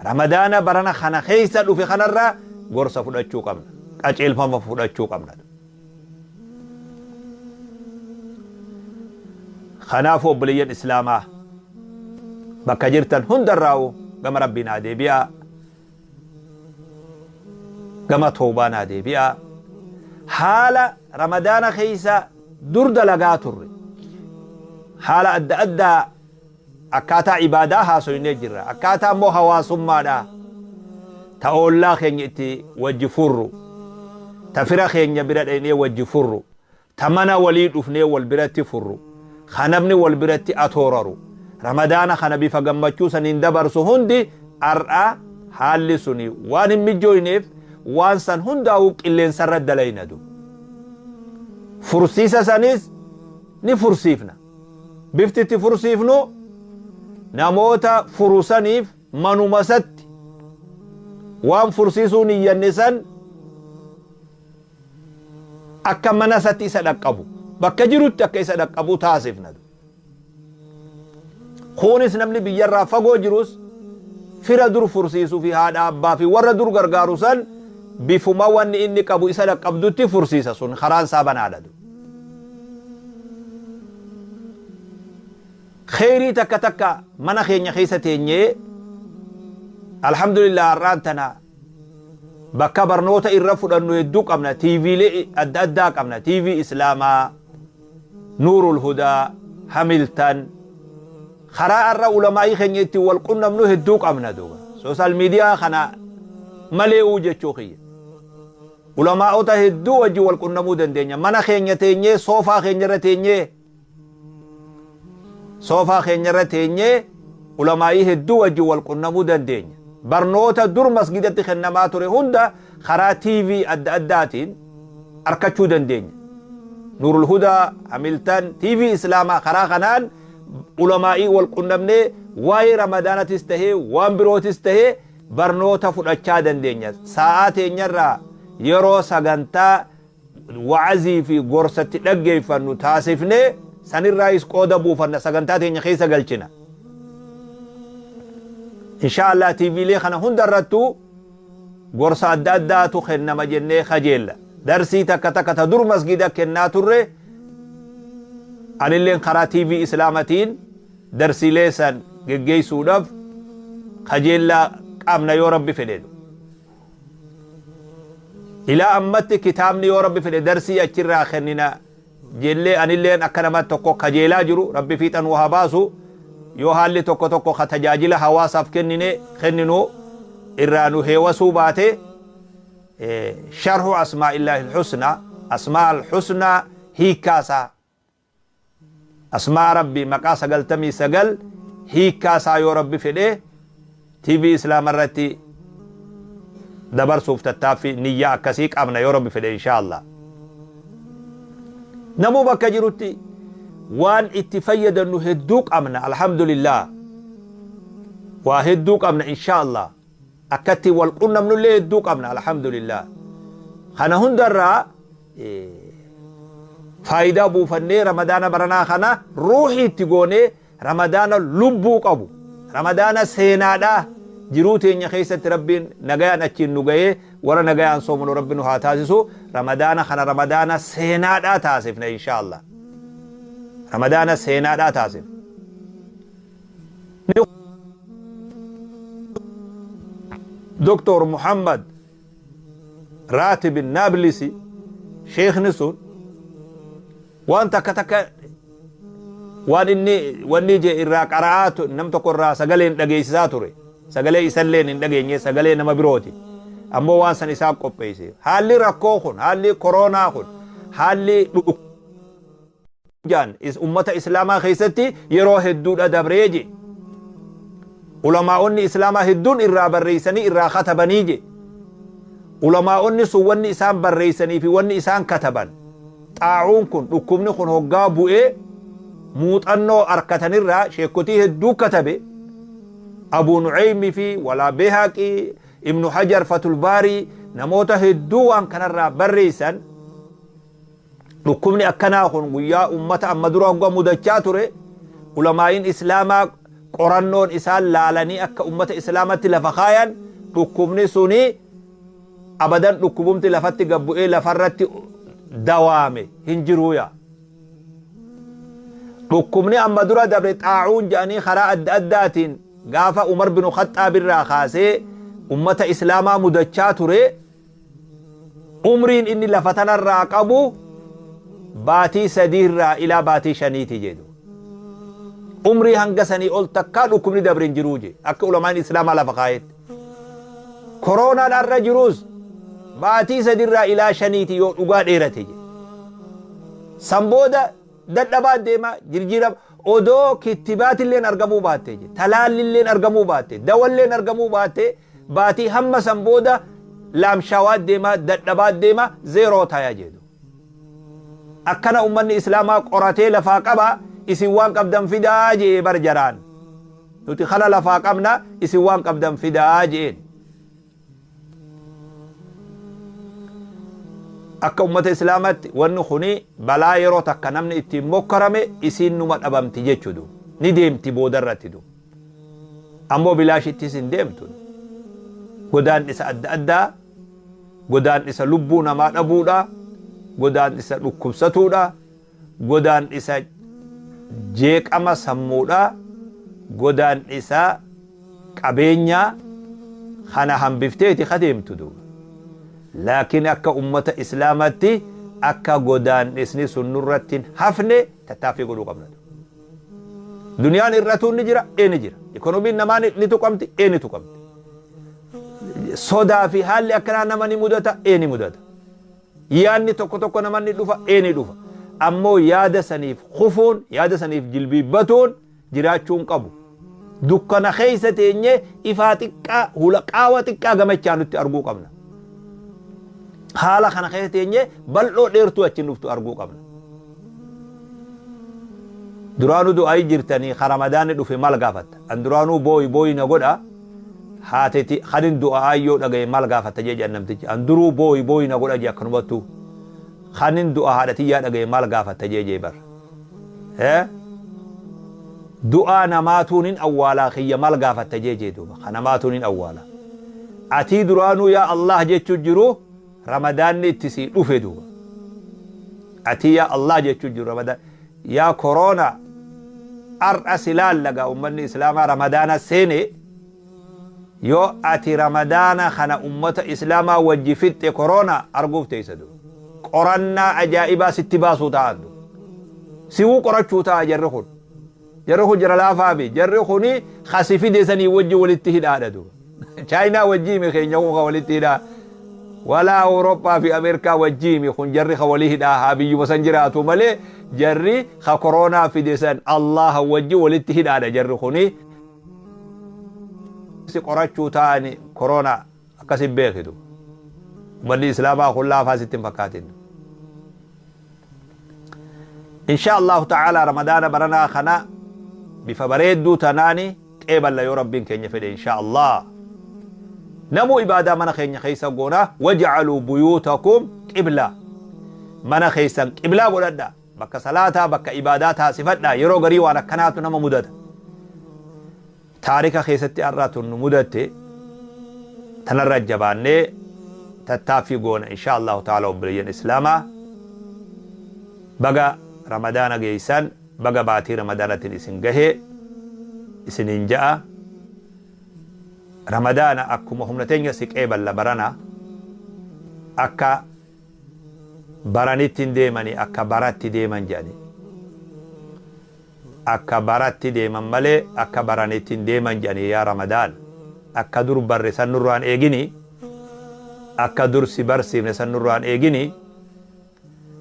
Ramadaana barana kana keessa dhufe kanarraa gorsa fudhachuu qabna. Qaceelfama fudhachuu qabna. Kanaafuu obboleeyyan Islaamaa, bakka jirtan hundarraa'u gama Rabbii naa deebi'aa. Gama tawbaa naa deebi'aa. Haala Ramadaana keessa dur dalagaa turre, haala adda addaa, akkaataa ibaadaa haasoynee jirra. Akkaataa immoo hawaasummaadha, ta oollaa keenya itti wajji furru, ta fira keenya bira dhaynee wajji furru, ta mana walii dhufnee wal biratti furru, ka namni wal biratti atooraru, Ramadaana kana bifa gammachuu saniin dabarsu hundi, ar'a haalli suni waan hin mijjooyneef waan san hundaa'uu qilleensarra dalayna du. Fursiisa sanis ni fursiifna. Bifti itti fursiifnu namoota furu saniif manumasatti waan fursiisuu niyyanne san akka mana isatti isa dhaqqabu, bakka jirutti akka isa dhaqqabu taasifna. Kunis namni biyyarraa fagoo jirus fira dur fursiisuu fi haadha abbaa fi warra dur gargaaru san bifuma wanni inni qabu isa dhaqqabdutti fursiisa, sun karaan isaa banaadha. Kheyrii takka takka mana keenya keessa teenyee, alhamdulillah, har'aan tana bakka barnoota irra fudhannu hedduu qabna. TVlee adda addaa qabna, TV Islaamaa, Nuurul Hudaa, Hamiltan, karaa har'a ulamaa'ii keenya ittiin wal qunnamnu hedduu qabna duuba. Social media kana malee'uu jechuu kiyya. Ulamaa'ota hedduu wajjin wal qunnamuu dandeenya. Mana keenya teenyee, soofaa keenya irra teenyee, soofaa keenya irra teenyee ulamaa'ii hedduu wajjin wal qunnamuu dandeenya. Barnoota dur masgidatti kennamaa ture hunda karaa TV adda addaatiin arkachuu dandeenya. Nuurul Hudaa, Hamiltan, TV Islaamaa, karaa kanaan ulamaa'ii wal qunnamnee waa'ee Ramadaanatis tahee waan birootis tahee barnoota fudhachaa dandeenya. Saa'aa teenyarraa yeroo sagantaa wa'azii fi gorsatti dhaggeeffannu taasifnee sanirraayis qooda buufanna, sagantaa teenya keessa galchina. Insha Allah TVlee kana hunda irrattuu gorsa adda addaatu kennama jennee kajeella. Darsii takka takka ta dur masgida kennaa turre anilleen karaa TV Islaamatiin darsiilee san geggeessuudhaaf kajeellaa qabna yoo Rabbi fedhe. Ilaa ammatti kitaabni yoo Rabbi fedhe darsii achirraa kennina jellee anilleen akka nama tokko kajeelaa jiru, Rabbi fiixa nuu haa baasu. Yoo haalli tokko tokko ka tajaajila hawaasaaf kennine kenninu irraa nu heewasuu baate, sharhu asmaa'illaahi alhusnaa, asmaa alhusnaa, hiikkaasaa, asmaa Rabbii maqaa 99 hiikkaasaa yoo Rabbi fedhe TV Islaama irratti dabarsuuf tattaaffii niyyaa akkasii qabna yoo Rabbi fedhe, insha Allah. Namuu bakka jirutti waan itti fayyadannu hedduu qabna, alhamdulillah. Waa hedduu qabna, insha Allah. Akkatti wal qunnamnullee hedduu qabna, alhamdulillah. Kana hundarraa faayidaa buufannee Ramadaana baranaa kana ruuhii itti goonee, Ramadaana lubbuu qabu, Ramadaana seenaadhaa jiruu teenya keessatti Rabbiin nagayaan achiin nu gahee warra nagayaan soomanu Rabbi nu haa taasisu. Ramadaana kana Ramadaana seenaadhaa taasifna, insha Allah. Ramadaana seenaadhaa taasifna. Doktor Muhammad Raatib Naablisi, sheekni sun, waan takka takka waan inni wanni je irraa qara'aa, nam tokko irraa sagaleen dhageessisaa ture. Sagalee isalleen hin dhageenye, sagalee nama birooti. Ammoo waan san isaa qopheesse. Haalli rakkoo kun, haalli koronaa kun, haalli jaan ummata Islaamaa keessatti yeroo hedduudha dabree je. Ulamaa'onni Islaamaa hedduun irraa barreessanii irraa katabanii je. Ulamaa'onni sun wanni isaan barreessanii fi wanni isaan kataban, xaa'uun kun, dhukkubni kun hoggaa bu'ee muuxannoo arkatanirraa sheekotii hedduu katabe. Abu Nu'aymi fi walaa Beehaqii, Ibnu Hajar, Fatul Baarii, namoota hedduu waan kanarraa barreessan. Dhukkubni akkanaa kun guyyaa ummata amma dura hoggaa mudachaa ture, ulamaa'iin Islaamaa qorannoon isaan laalanii akka ummata Islaamatti lafa kaayan, dhukkubni suni abadan dhukkubumti lafatti gabbu'ee lafarratti dawaame hin jiruuya. Dhukkubni amma dura dabre xaa'uun jedhanii karaa adda addaatiin gaafa Umar bin Khaxxaab irraa kaasee ummata Islaamaa mudachaa ture, umriin inni lafa tanarraa qabu baatii 3 irraa ilaa baatii 5ti jedhu. Umrii hanga sanii ol takkaa dhukkubni dabre hin jiruu je akka ulamaan Islaamaa lafa kaayetti. Koronaan har'a jirus baatii 3 irraa ilaa 5ti yoo dhugaa dheerate je. San booda dadhabaa deema jirjiirama. Odoo kittibaatilleen argamuu baatte je, talaallilleen argamuu baatte, dawalleen argamuu baatte, baatii hamma san booda laamshaawaa deema, dadhabaa deema, zeeroo taya jedhu. Akkana ummanni Islaamaa qoratee lafaa qaba. Isin waan qabdan fidaa jee bar jaraan. Nuti kana lafaa qabna, isin waan qabdan fidaa jeen. Akka ummata Islaamatti wanni kuni balaa yeroo takka namni ittiin mokkarame isiin numa dhabamti jechuudha. Ni deemti boodarratti du. Ammoo bilaashittis hin deemtu. Godaannisa adda addaa, godaannisa lubbuu namaa dhabuudha, godaannisa dhukkubsatuudha, godaannisa jeeqama sammuudha, godaannisa qabeenyaa kana hambifteeti ka deemtu duuba. Laakiin akka ummata Islaamatti akka godaannisni sun nurratti hin hafne tattaaffii godhuu qabna. Duniyaan irratuun ni jira, ee ni jira. Ikonomiin namaa ni tuqamti, ee ni tuqamti. Sodaa fi haalli akkanaa nama ni mudata, ee ni mudata. Yaadni tokko tokko nama ni dhufa, ee ni dhufa. Ammoo yaada saniif kufuun, yaada saniif jilbiibbatuun jiraachuu hin qabu. Dukkana keessa teenyee ifaa xiqqaa, hula qaawa xiqqaa gamachaa nutti arguu qabna. Haala kana keessa teenyee bal'oo dheertuu achiin dhuftu arguu qabna. Duraanuu du'aayi jirtanii ka Ramadaanni dhufe maal gaafatta? An duraanuu booyi booyi na godha, haateti kanin du'aa yoo dhagaye maal gaafatta jee jedhan namtichi. An duruu booyi booyi na godha jee, akkanumattuu. Kanin du'a haadha tiyyaa dhagaye maal gaafatta jee jee bar. Du'aa namaatuun hin awwaalaa, kiyya maal gaafatta jee jee duuba. Ka namaatuun hin awwaalaa. Atii duraanuu yaa Allah jechuu jiru Ramadaanni itti sii dhufe duuba. Atii yaa Allah jechuu jiru Ramadaan. Yaa koroona har'a si laallagaa, ummanni Islaamaa Ramadaana seene. Yoo ati Ramadaana kana ummata Islaamaa wajji fixxe koroona arguuf teessa du. Qorannaa ajaa'ibaa sitti baasuu ta'an du. Siwuu qorachuu ta'a jarri kun. Jarri kun jara laafaa mi. Jarri kuni kasi fide sanii wajji walitti hidhaadha du. Chaayinaa wajjii mi keenya kun ka walitti hidhaa. Walaa Awurooppaa fi Ameerikaa wajjii mi kun jarri ka walii hidhaa haa biyyuma san jiraatu malee jarri ka koroonaa fide san Allaha wajji walitti hidhaadha jarri kuni. Si qorachuu ta'ani koroonaa akkasi beekitu. Uummanni Islaamaa kun laafaa sitti hin fakkaatin. Insha Allahu ta'ala Ramadaana baranaa kana bifa bareedduu tanaani qeeballa yoo Rabbiin keenya fedhe insha Allah. Namuu ibaadaa mana keenya keessa goona. Waj'aluu buyuutakum qibla. Mana keessan qiblaa godhadha. Bakka salaataa, bakka ibaadaa taasifadha. Yeroo garii waan akkanaatu nama mudata. Taarika keessatti har'a tun nu mudatte, tanarra jabaannee tattaaffii goona insha Allahu ta'ala. Obboleeyyan Islaamaa, baga Ramadaana geessan, baga baatii Ramadaanatiin isin gahe isiniin ja'a. Ramadaana akkuma humna teenya si qeeballa barana. Akka baranitti hin deemani, akka baratti deeman jedhani. Akka baratti deeman malee akka baranitti hin deeman jedhani. Yaa Ramadaan, akka dur barre san nurraan eegini, akka dur si barsiifne san nurraan eegini.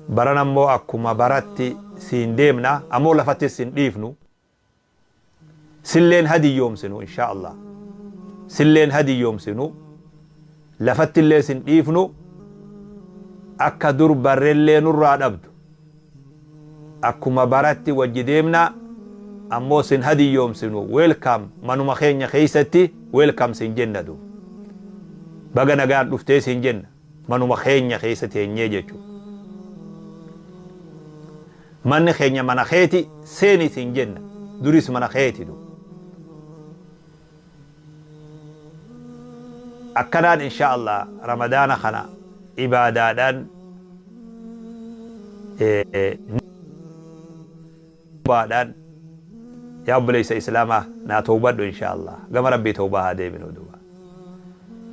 Baran ammoo akkuma baratti siin deemna, ammoo lafattis sin dhiifnu, silleen hadiyyoomsinu insha Allah, silleen hadiyyoomsinu, lafattillee sin dhiifnu. Akka dur barrellee nurraa dhabdu. Akkuma baratti wajji deemna, ammoo sin hadiyyoomsinu. Welcome, manuma keenya keessatti welcome sin jenna du. Baga nagaan dhuftee sin jenna manuma keenya keessa teenyee jechuudha. Manni keenya mana keeti, seeni sin jenna. Duris mana keeti du. Akkanaan insha Allah Ramadaana kana ibaadaadhaan baadhaan. Yaa obboleessa Islaamaa, naa tawbadhu insha Allah. Gama Rabbii tawbaa haa deebinu duuba.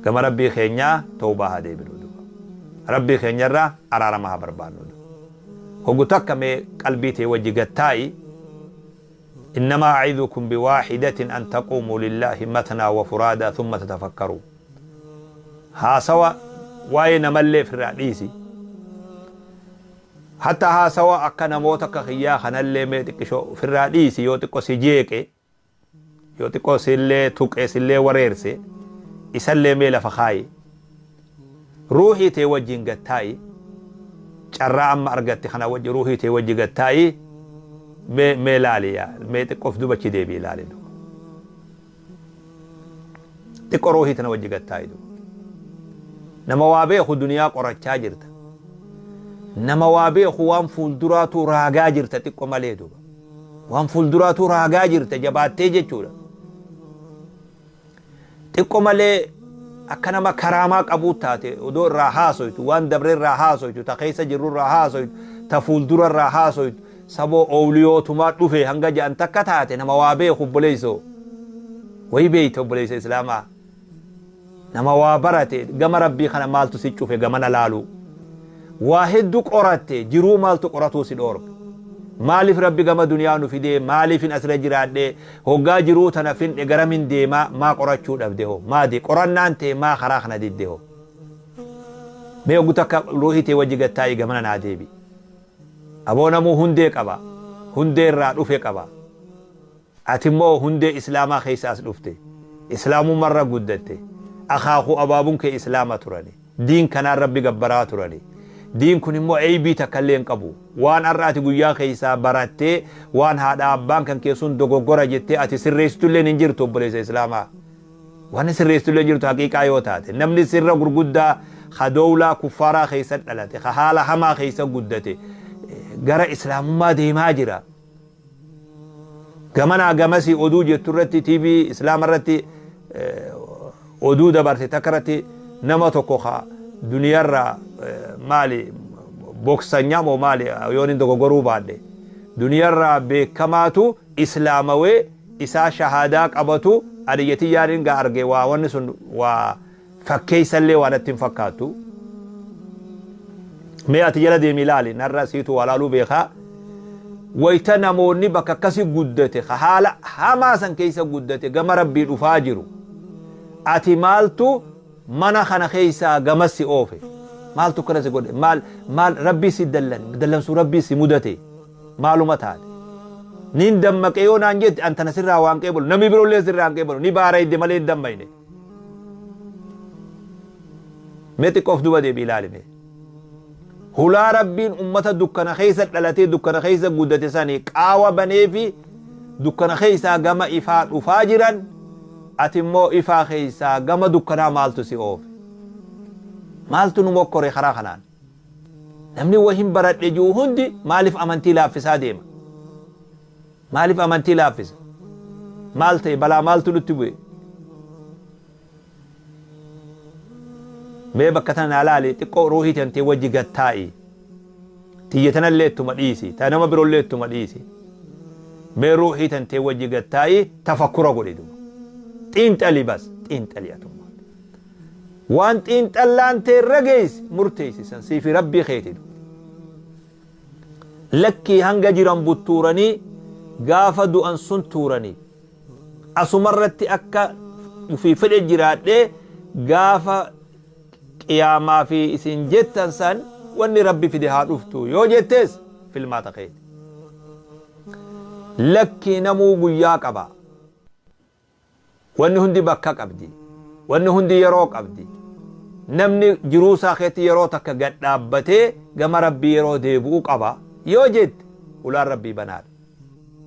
Gama Rabbii keenyaa tawbaa haa deebinu duuba. Rabbii keenyarraa araarama haa barbaannu duuba. Hogu takka mee qalbii tee wajji gattaa'i. إنما أعظكم بواحدة أن تقوموا لله مثنى وفرادى ثم تتفكروا. Haasawa waa'ee namallee ofirraa dhiisi. Hatta haasawa akka namoota akka kiyyaa kanallee mee xiqqishoo ofirraa dhiisi. Yoo xiqqo si jeeqe, yoo xiqqoo sillee tuqe, sillee wareerse, isallee mee lafa kaayi. Ruuhii tee wajjin gattaa'i. Carraa amma argatte kana wajji ruuhii tee wajji gattaa'i. Mee laali, yaa mee xiqqoof dubachi deebii ilaali duuba. Xiqqoo ruuhii tana wajji gattaa'i duuba. Nama waa beeku duniyaa qorachaa jirta. Nama waa beeku waan fuulduraatu raagaa jirta xiqqo malee duuba. Waan fuulduraatu raagaa jirta jabaattee jechuudha. Xiqqo malee akka nama karaamaa qabuu taate odoo irraa haasoytu, waan dabre irraa haasoytu, ta keessa jirru irraa haasoytu, ta fuuldura irraa haasoytu, saboo oowliyootumaa dhufe hanga jedhan takka taate. Nama waa beeku, obboleessoo, wayi beeyte, obboleessa Islaamaa, nama waa barate, gama Rabbii kana maaltu si cufe? Gamana laalu waa hedduu qoratte, jiruu maaltu qoratuu si dhoorge? Maaliif Rabbi gama duniyaa nu fidee? Maaliifin asirra jiraadhe? Hoggaa jiruu tana finne garamin deemaa? Maa qorachuu dhabde hoo? Maadi qorannaan ta'e maa karaa kana didde hoo? Mee oggu takka ruuhii ta'e wajji gattaa'ii gamana naa deebi. Aboo, namuu hundee qaba, hundee irraa dhufe qaba. Ati immoo hundee Islaamaa keessa as dhufte, Islaamummarra guddatte, akaakuu abaabuun kee Islaama turani, diin kanaan Rabbi gabbaraa turani. Diin kun immoo eeybii takka illee hin qabu. Waan har'a ati guyyaa keessaa barattee, waan haadha abbaan kan kee sun dogoggora jettee ati sirreessitu illee hin jirtu, obboleessa Islaamaa. Waan sirreessitu illee hin jirtu. Haqiiqaa yoo taate, namni sirra gurguddaa ka dowlaa kuffaaraa keessa dhalate, ka haala hamaa keessa guddate, gara Islaamummaa deemaa jira. Gamanaa gamasii oduu jettu irratti, TV Islaama irratti oduu dabarte takka irratti, nama tokko ka duniyarraa maali, boksanyaa moo maali, yoon hin dogoggoruu baadhe, duniyarraa beekamaatu islaamawee isaa shahaadaa qabatu. Ani tiyyaan gaa arge waa wanni sun waa fakkeessallee waan natti hin fakkaattu. Mee ati jala deemi ilaali, narra siitu waa laaluu beekaa. Wayita namoonni bakka akkasii guddate, haala hamaa san keessa guddate, gama Rabbii dhufaa jiru. Ati maaltu mana kana keessaa gamas si oofe? Maaltu akkana si godhe? Maal maal Rabbii si dallan, dallansuu Rabbii si mudate? Maaluma taate? Nin dammaqee yoo naan jette, an tana sirraa waan qeebalu, namni biroollee sirraa hin qeebalu, ni baarayde malee hin dammayne. Mee xiqqoo of duba deebi ilaali mee. Hulaa Rabbiin ummata dukkana keessa dhalatee dukkana keessa guddate sanii qaawa baneefi dukkana keessaa gama ifaa dhufaa jiran, ati immoo ifaa keessaa gama dukkanaa maaltu si oofe? Maaltu nu mokkore karaa kanaan? Namni wahin baradhe jiru hundi maaliif amantii laaffisaa deema? Maaliif amantii laaffisa? Maal ta'e? Balaa maaltu nutti bu'e? Mee bakka tana naa laali, xiqqoo ruuhii tantee wajji gattaa'i. Tiyya tanallee ittuma dhiisi. Ta nama biroollee ittuma dhiisi. Mee ruuhii tantee wajji gattaa'i, tafakkura godhi duba. Xiinxali, bas xiinxali atummaa. Waan xiinxallaan teerra geessi murteessi san siifi Rabbii keeti. Lakkii, hanga jiran buttuuranii gaafa du'an sun tuuranii. Asumarratti akka ufii fedhe jiraadhee gaafa qiyaamaa fi isin jettan san wanni Rabbi fide haa dhuftu yoo jettees filmaata keeti. Lakkii, namuu guyyaa qaba. Wanni hundi bakka qabdi. Wanni hundi yeroo qabdi. Namni jiruu isaa keessatti yeroo takka gad dhaabbatee gama Rabbii yeroo deebi'u qaba yoo jette, ulaan Rabbii banaadha.